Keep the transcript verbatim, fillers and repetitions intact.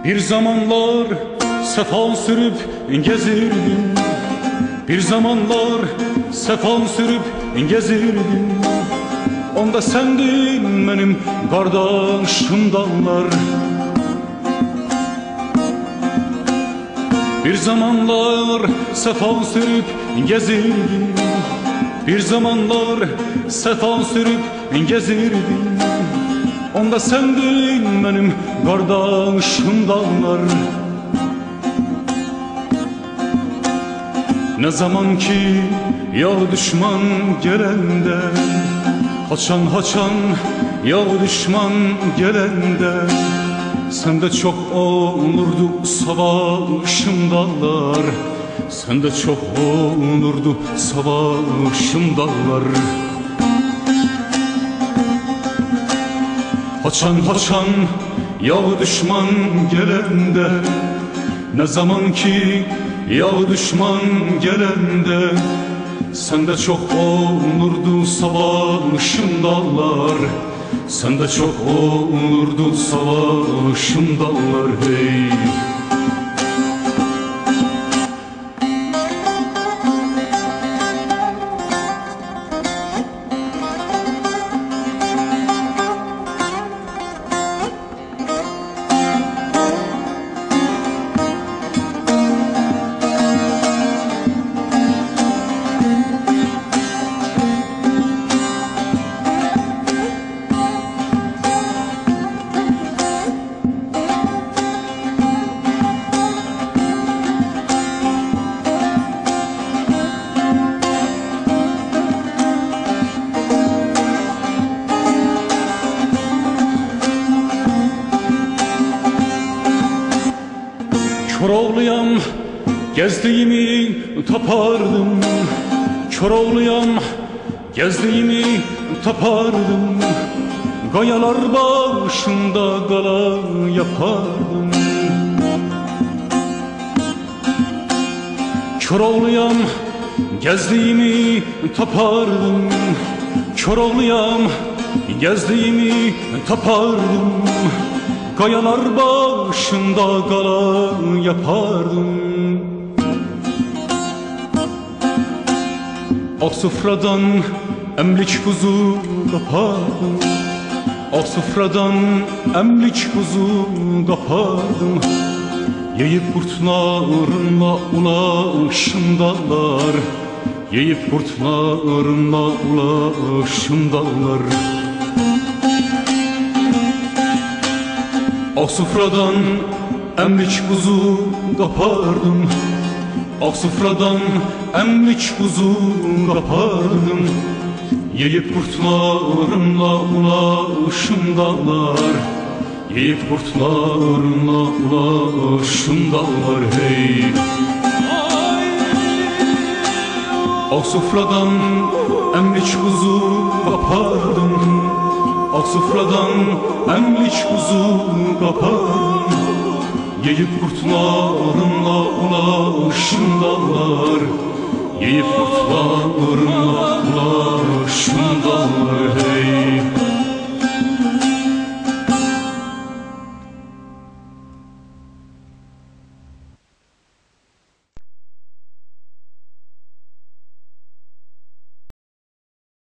بیر زامانلار سفال سوروب گزیردیم، بیر زامانلار سفال سوروب گزیردیم. اوندا سندین منیم قارداشیم داغلار. بیر زامانلار سفال سوروب گزیردیم، بیر زامانلار سفال سوروب گزیردیم. اوندا سندین منیم قارداشیم داغلار. نه زامان کی یاغ دوشمان گلنده، هاچان، هاچان یاغ دوشمان گلنده، سنده چوخ اولوردو ساواشیم داغلار. سنده چوخ اولوردو ساواشیم داغلار. هاچان، هاچان یاغ دوشمان گلنده، نه زامان کی یاغ دوشمان گلنده، سنده چوخ اولوردو ساواشیم داغلار. سنده چوخ اولوردو ساواشیم داغلار، هئی. کوراوغلویام، گزدیگیمی تاپاردیم. کوراوغلویام، گزدیگیمی تاپاردیم، قایالار باشیندا قالا یاپاردیم. کوراوغلویام، گزدیگیمی تاپاردیم، کوراوغلویام، گزدیگیمی تاپاردیم، قایالار باشیندا قالا یاپاردیم. آغ سوفرادان املیک قوزو قاپاردیم. آغ سوفرادان املیک قوزو قاپاردیم. یئییب قوردلارینلا اولاشیم داغلار. یئییب قوردلارینلا اولاشیم داغلار. آغ سوفرادان املیک قوزو قاپاردیم. آغ سوفرادان املیک قوزو قاپاردیم. یئییب قوردلارینلا اولاشیم داغلار. یئییب قوردلارینلا اولاشیم داغلار، هئی. آغ سوفرادان املیک قوزو قاپاردیم. آغ سوفرادان املیک قوزو قاپاردیم. یئییب قوردلارینلا اولاشیم داغلار. یئییب قوردلارینلا